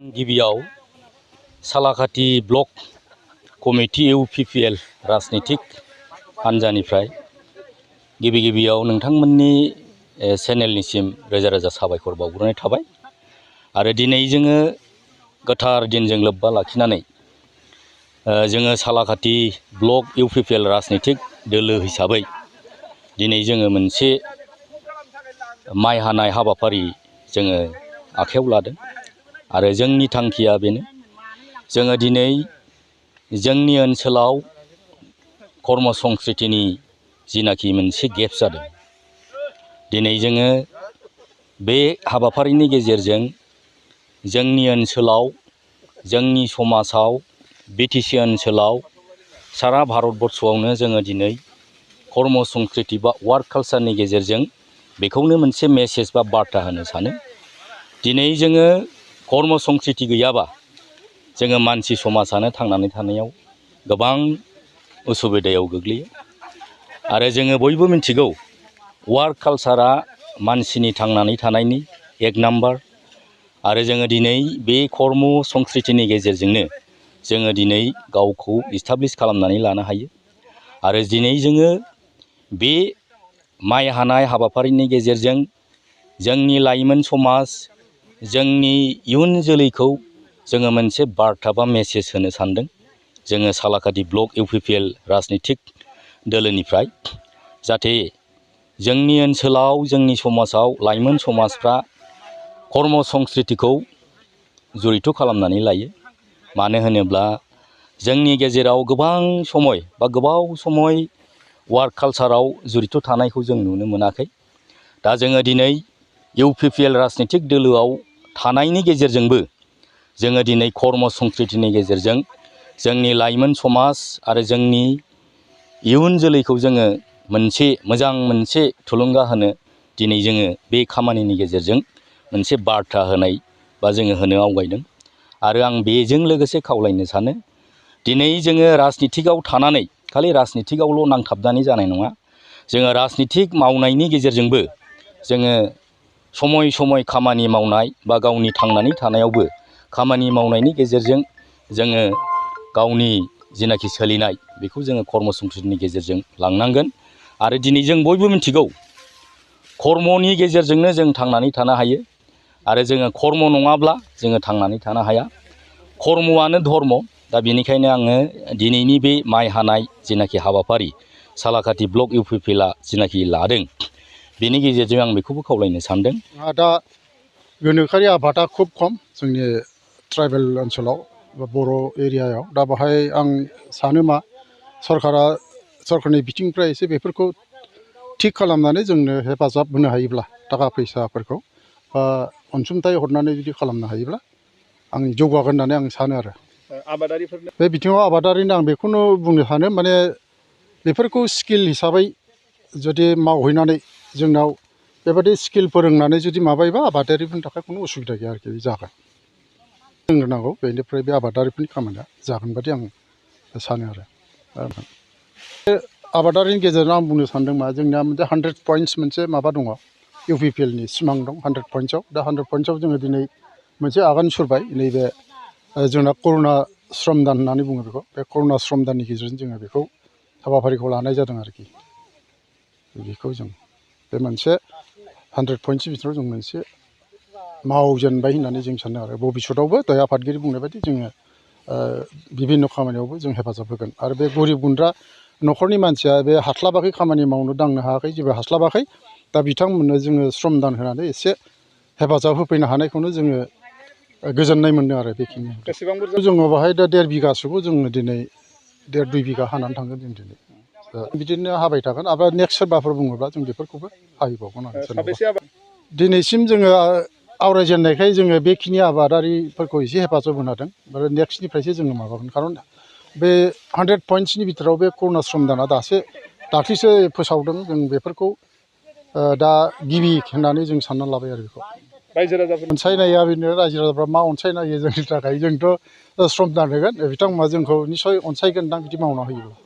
गिबियाव Salakati block committee UPPL राजनितिक हान्जानिफ्राय गिबियाव नोंथांमोननि चेनेलनिसिम रोजा रोजा साबायखर बावग्रोनाय थाबाय। आरो दिनै जोङो गोथार दिनजों लोब्बा लाखिनानै जोङो सालाकाटि ब्लक इउपिपिएल राजनितिक दोलो हिसाबै दिनै जोङो मोनसे माइ हानाय हाबाफारि जोङो आखायाव लादों। आरो जोंनि थांखिया बेनो, जोङो दिनै जोंनि ओनसोलाव कर्म संस्कृतिनि जिनाखि मोनसे गेप जादों, दिनै जोङो बे हाबाफारिनि गेजेरजों जोंनि ओनसोलाव, जोंनि समाजाव, बिटिसि ओनसोलाव, सारा भारतबर्षआवनो जोङो दिनै कर्म संस्कृति बा वार्क कालचारनि गेजेरजों बेखौनो मोनसे मेसेज बा बार्ता होनो सानो। दिनै जोङो कर्म संस्कृति गैयाबा जोङो मानसि समाजानो थांनानै थानायाव गोबां उसुबिदायाव गोग्लैयो। आरो जोङो बयबो मिथिगौ, वार्क कालचारा मानसिनि थांनानै थानायनि एक नाम्बार। आरो जोङो दिनै बे कर्म संस्कृतिनि गेजेरजोंनो जोङो दिनै गावखौ इस्टाब्लिश खालामनानै लानो हायो। आरो दिनै जोङो बे माइ हानाय हाबाफारिनि गेजेरजों जोंनि लाइमोन समाज, जोंनि इयुन जोलैखौ जोङो मोनसे बार्ता बा मेसेज होनो सानदों। जोङो सालाकाटि ब्लक इउपिपिएल राजनितिक दोलोनिफ्राय जाहाथे जोंनि ओनसोलाव, जोंनि समाजाव लाइमोन समाजफ्रा कर्म संस्कृतिखौ जड़ित खालामनानै लायो। मानो होनोब्ला जोंनि गेजेराव गोबां समय बा गोबाव समय वार्क कालचाराव जड़ित थानायखौ जों नुनो मोनाखै। दा जोङो दिनै इउपिपिएल राजनितिक दोलोआव थानायनि गेजेरजोंबो जोङो दिनै कर्म संस्कृतिनि गेजेरजों जोंनि लाइमोन समाज आरो जोंनि इयुन जोलैखौ जोङो मोनसे मोजां मोनसे थुलुंगा होनो दिनै जोङो बे खामानिनि गेजेरजों मोनसे बार्ता होनाय बा जोङो होनो आवगायदों। आरो आं बेजों लोगोसे खावलायनो सानो, दिनै जोङो राजनितिकआव थानानै खालि राजनितिकआवल' नांथाबनानै जानाय नङा। जोङो राजनितिक मावनायनि गेजेरजोंबो जोङो समय समय खामानि मावनाय बा गावनि थांनानै थानायावबो खामानि मावनायनि गेजेरजों जोङो गावनि जिनाखि सोलिनाय बेखौ जोङो कर्म संस्कृतिनि गेजेरजों लांनांगोन। आरो दिनै जों बयबो मिथिगौ, कर्मनि गेजेरजोंनो जों थांनानै थानो हायो। आरो जोङो कर्म नङाब्ला जोङो थांनानै थानो हाया। कर्मआनो धर्म। दा बेनिखायनो आङो दिनैनि बे माइ हानाय जिनाखि हाबाफारि सालाकाटि ब्लक इउपिपिएलआ जिनाखि लादों, बेनि गेजेरजों आं बेखौबो खावलायनो सानदों। दा गोनोखोआरि आबादा खुब खम जोंनि ट्राइबेल ओनसोलाव बा बर' एरियायाव। दा बाहाय आं सानो मा सरकारनि बिथिंनिफ्राय एसे बेफोरखौ थिग खालामनानै जोंनो हेफाजाब होनो हायोब्ला, थाखा फैसाफोरखौ बा अनसुंथाइ हरनानै जुदि खालामनो हायोब्ला आं जौगागोन होननानै आं सानो। आरो आबादारिफोरनो बे बिथिङाव आबादारिनो आं बेखौनो बुंनो सानो, माने बेफोरखौ स्किल हिसाबै जुदि मावहैनानै जोंनाव बेबायदि स्किल फोरोंनानै जुदि माबायोबा आबादारिफोरनि थाखाय खुनु उसुबिदा गैया आरोखि, जागोन। जोंनो नांगौ, बेनिफ्राय बे आबादारिफोरनि खामानिया जागोन बादि आं सानो। आरो बे आबादारिनि गेजेराव आं बुंनो सानदों मा, जोंनिया मोनसे 100 पइन्ट्स मोनसे माबा दङ, इउपिपिएलनि सिमां दं 100 पइन्ट्सआव। दा 100 पइन्ट्सआव जोङो दिनै मोनसे आगान सुरबाय। नैबे जोंना करुणा श्रम दान होननानै बुङो बेखौ। बे करुणा श्रम दाननि गेजेरजों जोङो बेखौ हाबाफारिखौ लानाय जादों आरोखि। बेखौ जों बे मोनसे 100 पइन्ट्सनि बिथोराव जों मोनसे मावजेनबाय होननानै जों सानो। आरो भबिष्यतआवबो दहाय आफादगिरि बुंनाय बायदि जोङो बिभिन्न खामानियावबो जों हेफाजाब होगोन। आरो बे गरिब गुन्द्रा न'खरनि मानसिया बे हास्लाबाखै, खामानि मावनो दांनो हायाखै, जेबो हास्लाबाखै, दा बिथांमोननो जोङो श्रम दान होनानै एसे हेफाजाब होफैनो हानायखौनो जोङो गोजोननाय मोनदों। आरो बेखिनि बेसेबां बुरजा जोङो बाहाय दा 1.5 बिगासोखौ जोङो दिनै 1.5-2 बिगा हानानै थांगोन जों दिनै। बिदिनो हाबाय थागोन। आरो नेक्स्ट सोरबाफोर बुङोब्ला जों बेफोरखौबो हाहैबावगोन। आरो साबेसे आबाद दिनैसिम जोङो आवरायजेननायखाय जोङो बेखिनि आबादारिफोरखौ एसे हेफाजाब होनो हादों। आरो नेक्स्टनिफ्रायसो जोङो माबागोन। खारन बे 100 पइन्ट्सनि बिथोराव बे करुणा श्रम दाना दाख्लैसो फोसावदों। जों बेफोरखौ दा गिबि होननानै जों सानना लाबाय। आरो बेखौ रायजो राजाफोर अनसायनाया बेनो, रायजो राजाफ्रा मा अनसायनायो जोंनि थाखाय। जोंथ' श्रम दान होगोन, बिथांमोना जोंखौ निस्सय अनसायगोन दां बिदि मावना होयोब्ला।